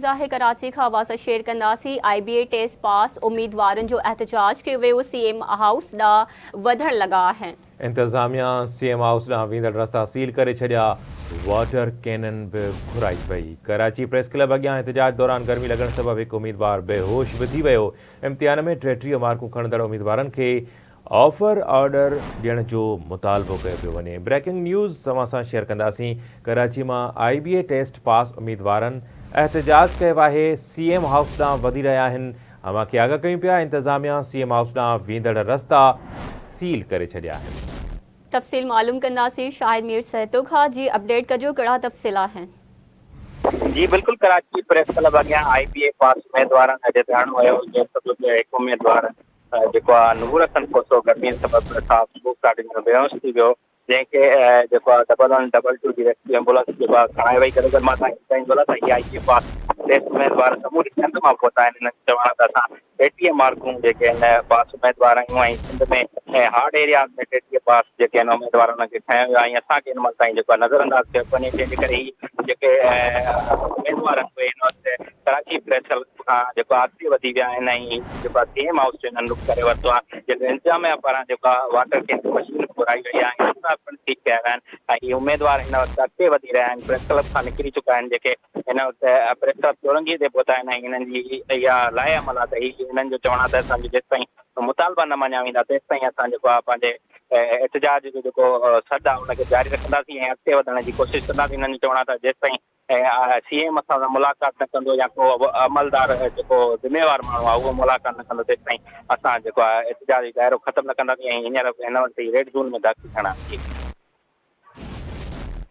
آهي ڪراچي کان اوهان سان شيئر ڪنداسين آء بي اي ٽيسٽ پاس اميدوارن جو احتجاج ڪيو ويو سي ايم هائوس ڏانهن وڌڻ لڳا آهن. انتظاميا سي ايم هائوس ڏانهن ويندڙ رستا سيل ڪري ڇڏيا، واٽر ڪينن به گهرائي وئي. ڪراچي پريس ڪلب اڳيان احتجاج دوران گرمي لڳڻ سبب هڪ اميدوار بيهوش به ٿي ويو. امتحان ۾ 33 مارڪون کڻندڙ اميدوارن کي آفر آرڊر ڏيڻ جو مطالبو ڪيو پيو وڃي. بريڪنگ نيوز اوهان سان شيئر ڪنداسين. ڪراچي مان آء بي اي ٽيسٽ پاس اميدوارن احتجاج ڪيو آهي، سي ايم هائوس ڏانهن وڌي رهيا آهن، اوهان کي آگاهه ڪيون پيا، انتظاميا سي ايم هائوس ڏانهن ويندڙ رستا سيل ڪري ڇڏيا آهن. تفصيل معلوم ڪنداسين شاهد مير سهتو کان جي اپڊيٽ ڪجو ڪهڙا تفصيل آهن. جي بلڪل ڪراچي پريس ڪلب اڳيان آء بي اي پاس اميدوارن اڄ ڌرڻو هنيو جنهن سبب هڪ اميدوار جيڪو آ نور حسن کوسو گرمي سبب صاف صبح ڪاٽيندڙ بيهوش ٿي ويو جنهن کي جيڪو آ ڊبل ون ڊبل ٽو جي ريسڪيو ايمبولنس جيڪو آ کڻائي وئي گڏوگڏ مان توهان کي ٻڌائيندو هلان ته هي آء جي پاس ٽيسٽ اميدوار سموري سنڌ مان پهتا آهن هنن جو چوڻ آ ته اسان 33 مارڪون جيڪي آهن پاس اميدوار آهيون ۽ سنڌ ۾ هارڊ ايرياز ۾ 33 پاس جيڪي آهن اميدوار انهن کي کنيو ويو آهي ۽ اسان کي هن مهل تائين جيڪو آ نظر انداز ڪيو پيو وڃي جنهن جي ڪري هي جيڪي اميدوار آهن اهي هن وقت ڪراچي پريس ڪلب کان جيڪو اڳتي وڌي ويا آهن ۽ جيڪو آهي سي ايم هائوس جو هنن رخ ڪري ورتو آهي جنهن ۾ انتظاميا پاران جيڪو آهي واٽر ڪينٽ مشين به گهرائي وئي آهي ۽ رستا پڻ ٺيڪ ڪيا ويا آهن ۽ هي اميدوار هن وقت اڳتي وڌي رهيا آهن پريس ڪلب کان نڪري چڪا آهن جيڪي هن وقت پريس ڪلب چورنگي تي پهتا آهن ۽ هنن جي اها لاء عمل آهي ته هي هنن جو چوڻ آهي ته اسان جو جيستائين مطالبا نه مڃيا ويندا تيستائين اسان جيڪو آهي پنهنجي احتجاج جو جيڪو سڏ آهي ان کي جاري رکنداسين ۽ اڳتي وڌڻ جي ڪوشش ڪنداسين هنن جو چوڻ آهي ته جيستائين ۽ سي ايم اسان سان ملاقات نه ڪندو يا ڪو عملدار جيڪو ذميوار ماڻهو آهي اهو ملاقات نه ڪندو تيستائين اسان جيڪو آهي احتجاجي دائرو ختم نه ڪنداسين ۽ هينئر هن وقت هي ريڊ زون ۾ داخل ٿيڻ آهي.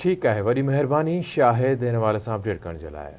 ٺيڪ آهي وڏي مهرباني شاهد هن حوالي سان اپڊيٽ ڪرڻ جي لاء.